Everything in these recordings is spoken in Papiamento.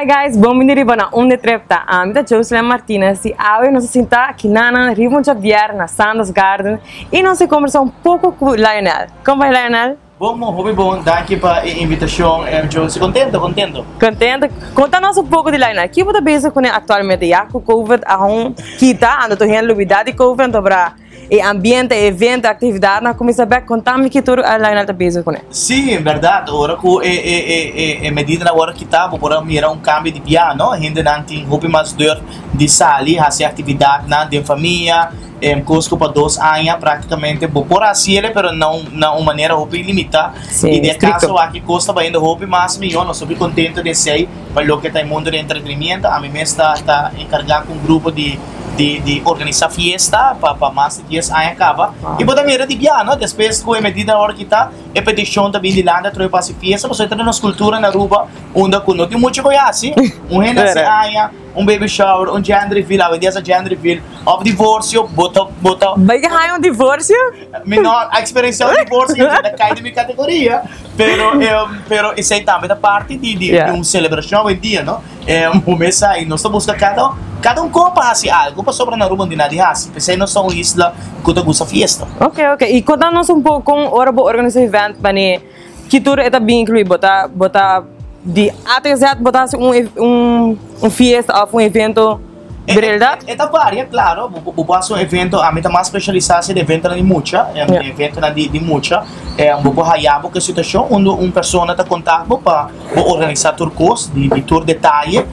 Hi guys, bon bini riba na Unda Trip ta. Ami ta Jocelyn Martinez y awe nos a sinta aki nanan riba un djabier na Sandals Garden y nos a combersa un poco cu Lionel. Con bai Lionel? Bon bon, hopi bon. Danki pa e invitacion Josie. Contento, contento. Contento. Conta nos un poco di Lionel. Ki bo ta bezig cune actualmente? Ya cu COVID aun kita, anto tur hende lubida di COVID, anto bra. E ambiente, e evento, e actividadnan a cuminsa bek. Conta mi ki tur Lionel ta bezig cune. Sí, en berdad. Ora cu e e e e medidanan a worde kita, bo por a mira un cambio di bia, no? Hendenan tin hopi mas durf di sali, haci actividadnan den famia, cos cu pa dos aña practicamente bo por haci el'e, pero na un na un manera hopi limita. Sí, Y den e estricto. caso aki cos ta bayendo hopi mas miyo, nos hopi contento den esey pa loke ta e mundo di entretenimiento. Ami mes ta ta encarga cu un grupo di. di di organisa fiesta pa pa mas di dies aña kaba y bo ta mira di bia no despues ku e medida awor kita e petishon ta bin dilanti atrobe pa hasi fiesta pasobra e ta nos kultura na Aruba unda ku no tin mucho ku hasi un hende hasi aña un baby shower un gender reveal awendia sa gender reveal of divorcio bo ta bo ta Bai ke haña un divorcio? Mi no a experiencia un divorcio y ta kai den mi kategoria pero pero esei tambe ta parti di di un selebrashon awendia no. E mesa y nos ta busca cada cada un con pa haci algo pasobra na Aruba no tin nada di haci p'esey nos ta un isla cu ta gusta fiesta. Ok ok y conta nos un poco con ora bo organisa event mane ki tur e ta bin inclui bo ta bo ta di A te Z bo ta haci un un un fiesta of un evento di realidad? E ta varia claro bo bo haci un evento ami ta mas specialisa haci eventonan di mucha eventonan di mucha bo por haya bo cu e situacion unda un persona ta conta bo pa Bo organisa tur kos, di di tur detaye,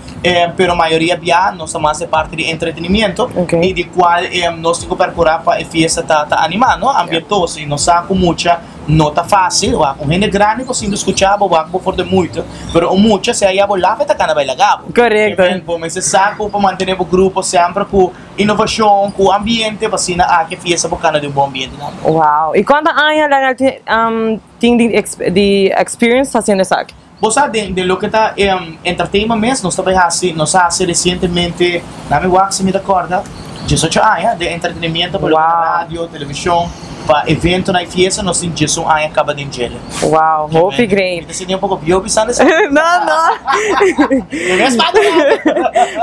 pero mayoria bia nos ta mas e parti di entretenimiento y di cual nos tin cu percura pa e fiesta ta ta anima, no? Ambientoso y nos sa cu mucha no ta facil, wak un hende grandi por sinti scucha bo, wak bo for de moeite, pero un mucha si aya bo lafa e ta cana bay laga bo. Correcto. Bo mester sa cu pa mantene bo grupo semper cu innovacion, cu ambiente, pa asina aki e fiesta por cana den un bon ambiente tambe. Wow, y cuanto aña Daniel tin Tin di experience haciendo esaki. Bo sa den den loke ta entertainment mes nos ta bay haci nos a haci recientemente na mi wak si mi ta corda diesocho aña den entretenimiento pa loke ta radio, television, pa eventonan y fiesta nos tin diesun aña caba den djele. Wow, hopi great. Mi ta sinti un poco bieu bisando esaki. No, no.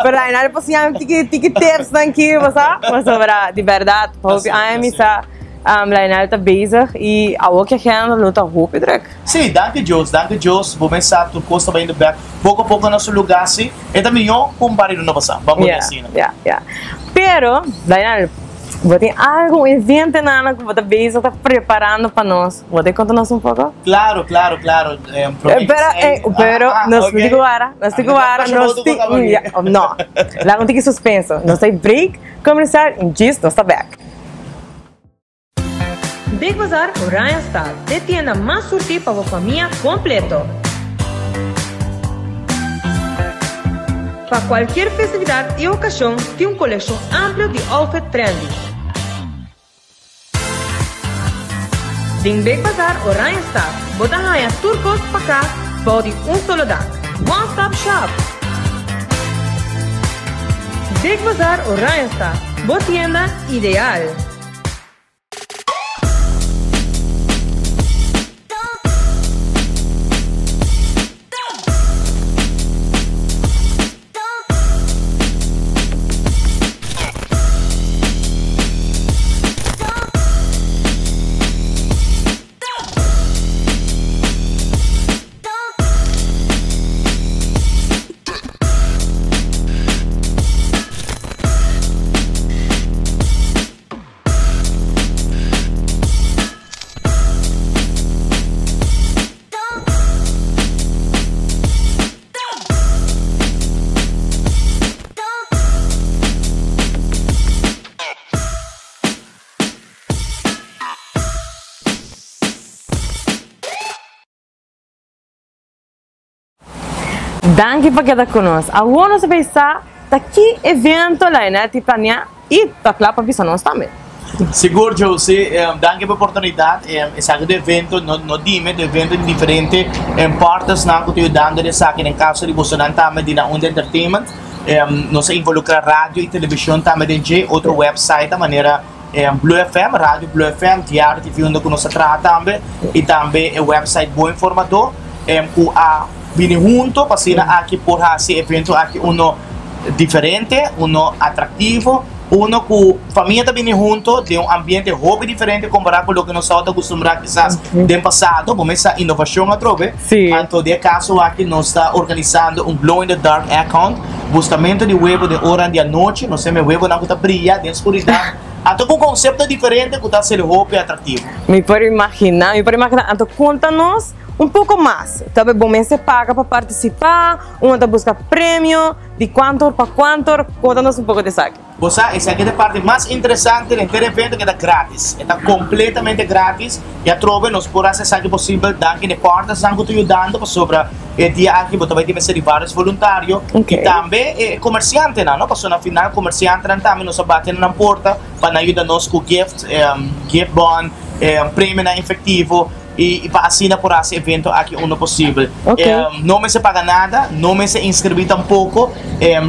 Pero ainda por siña tiki tiki tips nan ki bo sa pasobra di berdad hopi aña mi sa. Lionel ta bezig y awor ki agenda lo ta hopi druk. Sí, danki Dios, danki Dios, bo mes sa tur cos ta bayendo bek poco a poco na su lugar, sí, e ta mijo cu un par di luna pasa, ban pone asina. Ya, ya. Pero, Lionel, bo tin algo, un evento nana cu bo ta bezig ta preparando pa nos, bo ta conta nos un poco? Claro, claro, claro, prome Pero, eh, pero, nos tin cu wara, nos tin cu wara, nos tin, no, laga un tiki suspenso, nos ta break comercial y djis nos ta bek. Big Bazaar Oranjestad, e tienda mas surtí pa bo famia kompleto. Pa kualkier festividat i okashon tin un kolekshon amplio di outfit trendy. Den Big Bazaar Oranjestad bo ta haña tur kos pa kas bou di un solo dak. One Stop Shop! Big Bazaar Oranjestad, bo tienda ideal! Danki pa keda ku nos. Awor nos a bay sa ta ki evento Lionel tin planea y ta kla pa bisa nos tambe. Sigur Josie, danki pa e oportunidat. Esaki ta evento, no no dime, ta evento di diferente partnersnan ku ta yudando den esaki. Den kaso di bosonan tambe di Naunda Entertainment, nos a involukrá radio i televishon tambe den dje, otro website manera Blue FM, Radio Blue FM, Diario TV unda ku nos a traha tambe i tambe e website Bo Informadó ku a. bini hunto pa asina aki por haci evento aki uno diferente, uno atractivo, uno cu famia ta bini hunto den un ambiente hopi diferente compara cu loke nos tabata acostumbra kisas den pasado. Bo mester sa innovacion atrobe. Anto den e caso aki nos ta organisando un glow in the dark egg hunt, buscamento di webo den oranan di anochi, nos heme webonan cu ta briya den scuridad, anto cu un concepto diferente cu ta hacer hopi atractivo. Mi por imagina, mi por imagina. Anto conta nos un poco mas. Ta bo mester paga pa participa? Un ta busca premio? Di cuanto or pa cuanto or? Conta nos un poco di esaki. Bo sa, esaki ta e parti mas interesante den henter evento ke ta gratis. E ta completamente gratis y atrobe nos por haci esaki posibel danki na e partnersnan cu ta yudando pasobra e dia aki bo ta bay tin mester di varios voluntario y tambe e comerciantenan, no? Pasobra na final comerciantenan tambe nos a bati na nan porta pa nan yuda nos cu gift, gift bon, premionan efectivo. Y pa asina por haci evento aki uno posibel. No mester paga nada, no mester inscribi tampoco.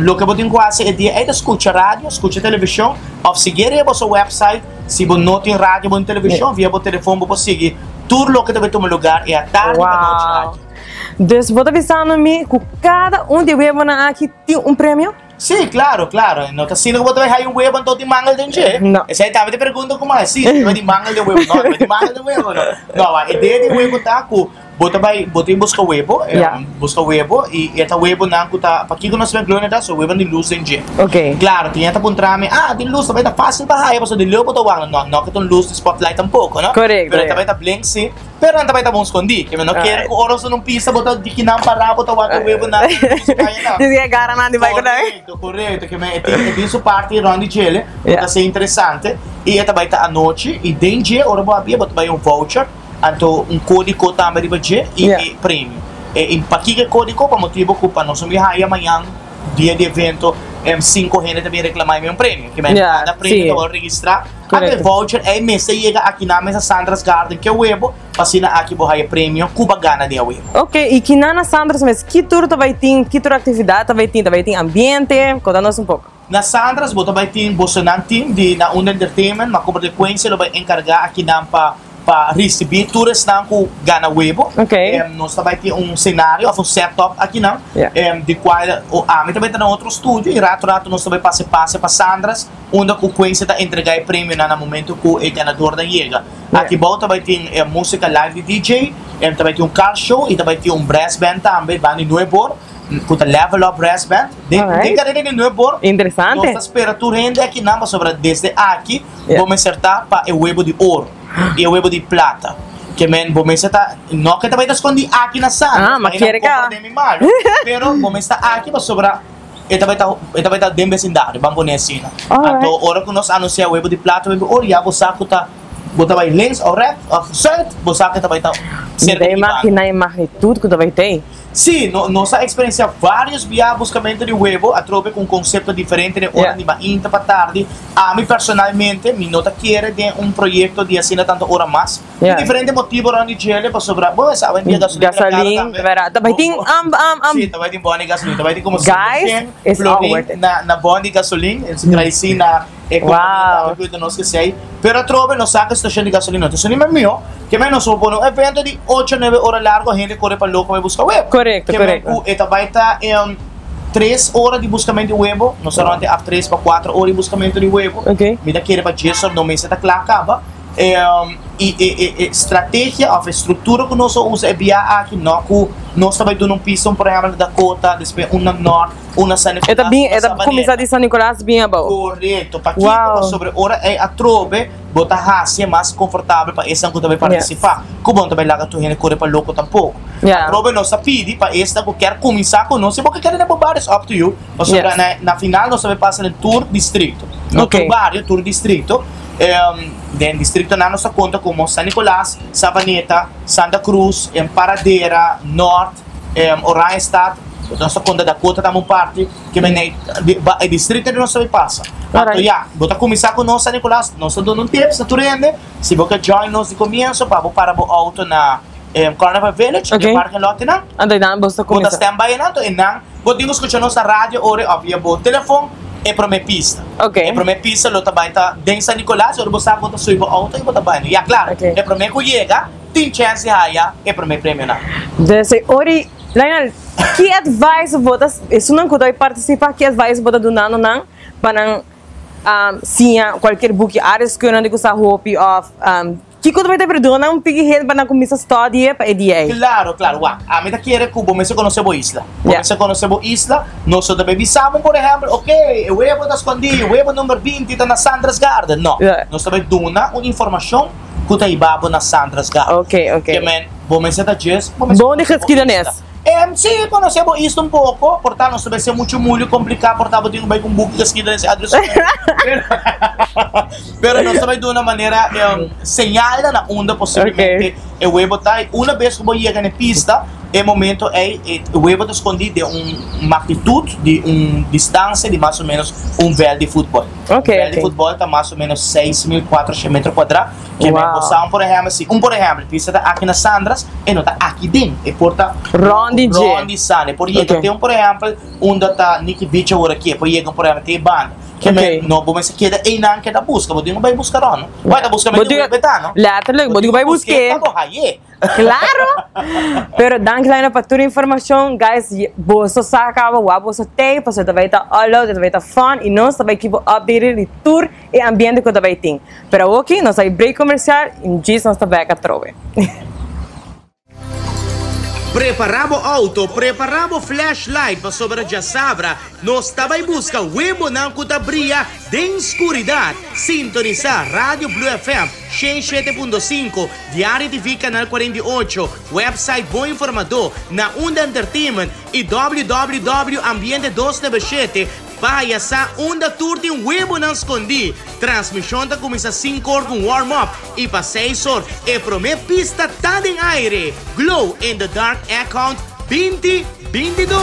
Loke bo tin cu haci e dia ey ta scucha radio, scucha television of sigui riba boso website. Si bo no tin radio, bo tin television, via bo telefon bo por sigui tur loke ta bay tuma lugar e atardi pa nochi aki. Dus bo ta bisando mi cu cada un di e webonan aki tin un premio? Sí, claro, claro. No ta asina ku bo ta bai haya un webo anto tin mangel den dje. No. Esei tambe ta e pregunta ku mas. Sí, ta bai tin mangel den webo. No, ta bai tin mangel den webo. No, no, ma e idea di webo ta ku bo ta bai, bo tin buska webo, Ja. buska webo i e ta webonan ku ta, pakiko nos ta bai gloria ta? So webonan di lus den dje. Ok. Claro, tin hende ta puntra mi, ah, tin lus, ta bai ta fácil pa haya pasobra di leu bo ta wak. No, no ke ta un lus di spotlight tampoko, no? Korekto, Pero e ja. ta bai ta blink sí. Pero nan ta bai ta bon skondí. Ke mi no kere ku ora nos ta na un pista bo ta di kinan pará bo ta wak e webonan ku kaya nan. Dice ke gara nan di bai ku nan. Korekto, korekto. Ke mi e tin e tin su parti rònt di djele ku ta ser interesante i e ta bai ta anochi i den dje ora bo a bia bo ta bai un voucher anto un kódiko tambe riba dje i e premio. E pakiko e kódiko? Pa motibu ku pa nos no bin haya mañan dia di evento cinco hende ta bin reclama e mi un premio. Ke men cada premio ta wòrdu registrá. Anto e voucher ei mester yega aki na mesa Sandra's Garden ke webo pa asina aki bo haya premio ku bo a gana den e webo. Ok, i kinan na Sandra's mes ki tur ta bai tin, ki tur aktividat ta bai tin? Ta bai tin ambiente? Konta nos un poko. Na Sandra's bo ta bai tin bosonan tin di na Unda Entertainment, ma komo frecuencia lo bai enkargá akinan pa pa risibí tur esnan ku gana webo. Nos ta bai tin un senario òf un setup akinan di kual ami ta bai ta na otro studio i rato rato nos ta bai pasa e pase pa Sandra's unda ku Quincy ta entregá e premionan na momento ku e ganadornan yega. Aki bou ta bai tin músika live di DJ, ta bai tin un car show i ta bai tin un brass band tambe banda di Nuebor ku ta Level Up Brass Band. Den karera di Nuebor nos ta spera tur hende akinan pasobra desde aki bo mester ta pa e webo di oro i e webo di plata. Ke men bo mester ta, no ke ta bai ta skondi aki na Santos, pa hende no komprende mi malu, pero bo mester ta aki pasobra e ta bai ta, e ta bai ta den besindario, ban pone asina. Anto ora ku nos anunsia webo di plata, webo di oro, ya bo sa ku ta, bo ta bai links òf règt òf sùit, bo sa ku e ta bai ta serka Mi ta di banda. imagina e magnitut ku ta bai tei. Sí, nos a eksperensiá vários bia buskamentu di webo atrobe ku un konsepto diferente den ora di mainta pa tardi. Ami personalmente mi no ta kere den un proyekto di asina tantu ora mas. Tin diferente motibo rònt di djele pasobra bo sa awendia gasolin ta karo tambe. Sí, ta bai tin bòn di gasolin. Ta bai tin komo 5 florin na bòn di gasolin. Esei na E kompania tambe ku nos ke sei. Pero atrobe nos sa ku e stashon di gasolina no ta suni mas mihó. Ke men nos por pone un evento di ocho nuebe ora largo hende kore pa loko bai buska webo. Korekto, Ke men korekto. ku e ta bai ta tres ora di buskamentu di webo. Nos ta rònt di af tres pa kuater ora di buskamentu di webo. Oké. Mi ta kere pa djes ora no mester ta kla kaba. I e e e strategia òf e struktura ku nos a usa e bia aki no ku nos ta bai duna un pista un por ehèmpel na Dakota despues un na Nòrt. Una San E ta Nicolas, bin, una e ta kuminsá Sabaneta. di San Nicolas bin abou. Korekto. Pakiko? Wow. Pasobra ora ei atrobe bo ta hasi e mas konfortabel pa esnan ku ta bai partisipá. Ku bo no ta bai laga tur hende kore pa loko tampoko. Atrobe nos ta pidi pa esnan ku kier kuminsá ku nos, si bo ke keda den bo bario is up to you. Pasobra na na final nos ta bai pasa den tur distrikto. No tur bario, tur distrikto. Den distriktonan nos ta konta komo San Nicolas, Sabaneta, Santa Cruz, Paradera, Nort, Oranjestad, nos ta konta Dakota tambe un parti, ke men e e distrito di nos ta bai pasa. Anto ya, bo ta kuminsá ku nos San Nicolas, nos ta duna un tips na tur hende, si bo ke join nos di komienso pa bo para bo outo na Carnival Village, den parking lot einan. Anto einan bo ta Bo ta kuminsá. stand by einan, anto einan bo tin ku skucha nos na radio ora òf via bo telefon e promé pista. E promé pista lo ta bai ta den San Nicolas, ora bo sa ku bo ta subi bo outo i bo ta bai. Ya, klaro, e promé ku yega. Tin chèns di haya e promé premionan. Desde ora Lionel, ki advice bo ta, esunnan ku ta partisipá, ki advice bo ta dunando nan pa nan siña kualkier buki aardrijkskunde di ku sa hopi òf kiko ta bai ta duna nan un piki hint pa nan kuminsá studia pa e dia ei? Klaro, klaro. Wak, ami ta kere ku bo mester konosé bo isla. Bo mester konosé bo isla. Nos no ta bai bisa bo, por ehèmpel, oke, e webo ta skondí, webo number 20 ta na Sandra's Garden. No. Nos ta bai duna un informashon ku ta hiba bo na Sandra's Garden. Ke men, bo mester ta djes, bo mester Bon di konosé bo geschiedenis. isla. Sí, konosé bo isla un poko, por ta nos ta bai ser muchu muliu kompliká, por ta bo tin ku bai ku un buki geschiedenis aardrijkskunde. Pero, pero nos ta bai duna manera señalnan na unda posiblemente e webo ta. I una bes ku bo yega na e pista, e momento ei e webo ta skondí den un magnitut di un distansia di mas o ménos un vèlt di futbòl. Un vèlt di futbòl ta mas o ménos 6400 metro kuadrá. Ke men por sa un por ehèmpel, si un por ehèmpel pista ta aki na Sandras, e no ta aki den, e por ta Rònt di dje. Rònt di Sandra. E por yega te un por ehèmpel unda ta Nicky Beach awor aki, e por yega un por ehèmpel te e banda. Ke men no bo mester keda einan keda buska, bo tin ku bai buska rònt no. Bo ta buska Bo men di tin web e ta no. Letterlijk, bo tin ku bai busk'é. Pa bo haye. Claro! Pero danki Lionel pa tur informacion. Guys, boso sa caba wak boso tey, pasobra ta bay ta all out, ta bay ta fun y nos ta bay keep bo updated di tur e ambiente cu ta bay tin. Pero awoki nos ta bay break comercial y djis nos ta bek atrobe. Prepara bo auto, prepara bo flashlight pasobra djasabra nos ta bay busca webonan cu ta bria den scuridad. Sintonisa Radio Blue FM 107.5, Diario TV Canal 48, website Bo Informadó, na Unda Entertainment y www Ambiente 297 pa haya sa unda tur tin webonan skondí. Transmishon ta kuminsá sinku or ku un warm up y pa seis or e promé pista ta den aire. Glow in the Dark Egg Hunt 2022.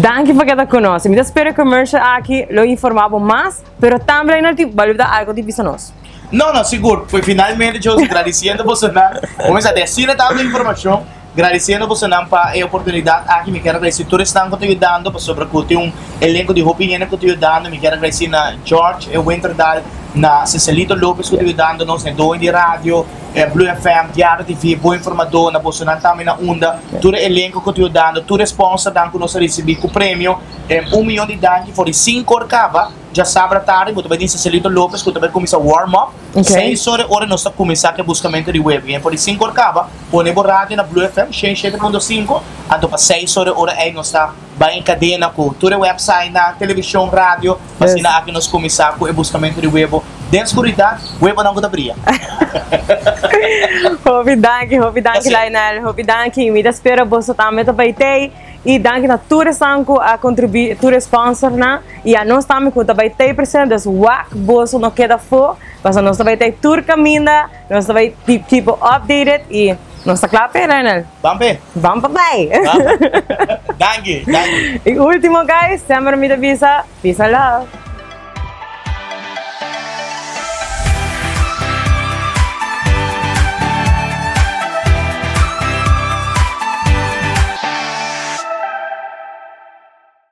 Danki pa keda ku nos. Mi ta spera e commercial aki lo informa bo mas, pero tambe lo tin balubda algo di bisa nos. No, no, sigur. Pues finalmente, Josie, gradiciendo bosonan. Bo mester ta asina tanto informacion. Gradiciendo bosonan pa e oportunidad aki. Mi kier a gradici tur esnan cu ta yudando, pasobra cu tin un elenco di hopi hende cu ta yudando. Mi kier a gradici na George e Winterdal, na Cecelito Lopez cu ta yudando nos, na e doño di radio. Blue FM, Diario TV, Bo Informador, na bosonan tambe na unda, tur e elenco cu ta yudando, tur e sponsornan cu nos a ricibi cu premio, un miyon di danki for di cinco or caba, djasabra tardi bo ta bay den Cecelito Lopez cu ta bay cuminsa warm up, seis or e ora nos ta cuminsa cu e buscamento di web, for di cinco or caba pone bo radio na Blue FM 107.5, anto pa seis or e ora ey nos ta bay en cadena cu tur e websitenan, television, radio, pa asina aki nos cuminsa cu e buscamento di webo. Den skuridat, webonan ku ta bria. Hopi danki, hopi danki Lionel, hopi danki. Mi ta spera boso tambe ta bai tei. I danki na tur esnan ku a kontribuí, tur e sponsornan. I a nos tambe ku ta bai tei presente. Dus wak boso no keda afó, pasobra nos ta bai tei tur kaminda, nos ta bai keep bo updated i nos ta kla p'e, Lionel. Ban p'e. Ban pa bai. Danki, danki. I ultimo guys, semper mi ta bisa, peace and love.